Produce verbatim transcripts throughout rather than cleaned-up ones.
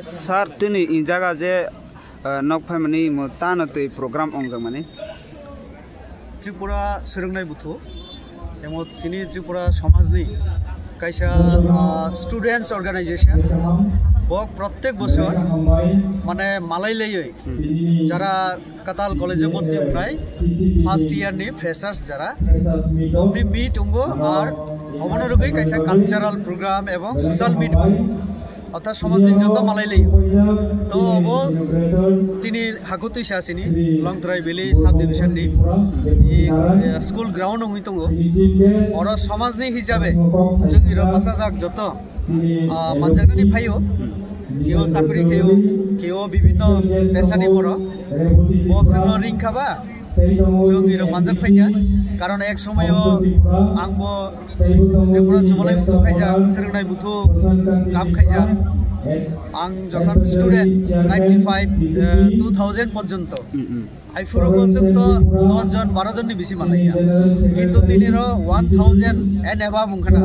Sir, tini in jaga je, ah, nok phaimani mo tano twi program ongjakmani. Tripura Swrwngnai Buthu, emo chini Tripura somajni kaisa, ah, students organization, bo prottek bosor mane malai laiwi jara Katal College o bhorti wngnai first year ni freshers jara, bokni meet wngo, ar obono rwgwi kaisa cultural program ebong social meet wngo, orthat somajni joto malai laio. To obo tini Hakutwisa sini Longtrai Valley sub division ni, eh, school ground wngwi tongo. Oro somajni hisabe chwng iro bachajak joto, ah, manjaknani phaio. Keo chakri khaio, keo bibhinno pesani borok. Bo chwngno ring kha ba, chwng iro manjak phaikha. Karon ek somoyo angbo Tripura Chubalai Buthu khaijak, Swrwngnai Buthu kam khaijak. Ang jokhon student ninety five, eh, two thousand porjonto. Aiphurugo chwng to dos jon, baro jon ni bisi manlaiya. Kintu tini ro one thousand and above wngkha na.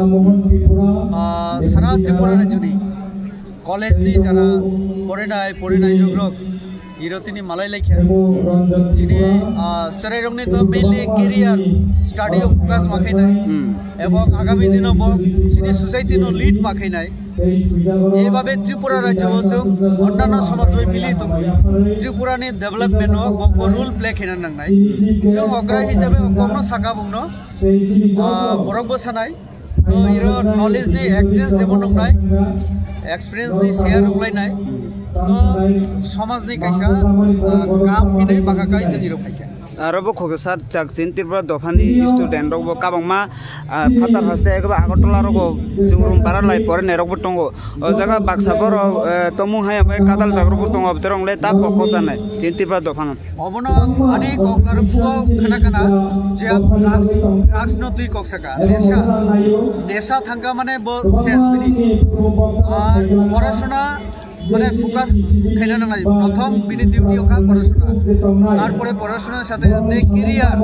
Ah, sara Tripura rajyoni college ni jara porinai, porinai jogrok iro tini malai laikha. Chini, ah, chwrairokni to mainly career, study o focus ma khainai. Hmm. Ebong agami dino bo chini society no lead ma khainai. Eibabe Tripura rajyo o chwng onnanno somaj bai mili tongwi Tripura ni development o bo, bo role play khaina nangnai. Chwng okra hisabe kokno saka bungno, ah, borok bo sanai. To iro knowledge ni exchange jebo nuknai, experience ni share rwlainai. To somaj ni kaisa, ah, kam hinwi baka kai chwng iro phaikha. Aro bo khoksa chak chini Tripura dophani student rok bo kabangma, ah, phatar haste eba Agartala rogo chwng room bara lai porinai rok bo tongo. O jaga baksa borok, eh, tongmung hai amai kadal jagrok bo tongo, abdorong le ta kok kok janai chini Tripura dophano. Obono ani kok larwkhugo khana khana je drugs, drugs no twi kok saka, nesha, nesha thangka mane bo ses bini. Ar porashona mane focus khaina nangnai. Prothom bini duty wngkha porashona. Tarpore porashonar sathe sathe career,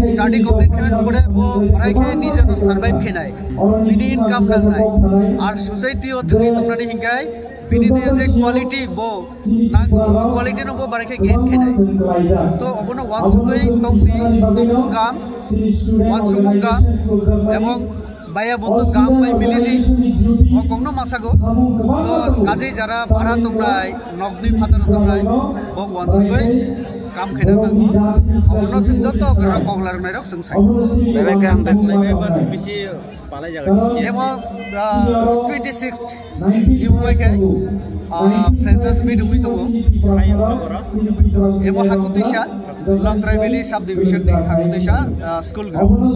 study complete khaimani pore bo barai khe nijeno survive khainai. Bini income nangnai. Ar society o thangwi tongnani hinkhai bini de je quality bo nang, bo quality no bo barai khe gain khainai. To obono wansugwi tongdi, tongmung gam, wansukmung gam, ebong baya bondhu gam bai mili di, o kokno masago. To kajei jara bara tongnai, nokni phataro tongnai, bo wansugwi kam khaina nango. Obono chwng joto kok larwknai rok chwng sai. Bebek kaham de sinai, bebek bisi palai jaga. Emo, ah, twenty six. Emo bai khe, ah, freshers meet wngwi tongo. Emo Hakutwisa, Longtrai Valley sub division ni Hakutwisa, ah, school ground.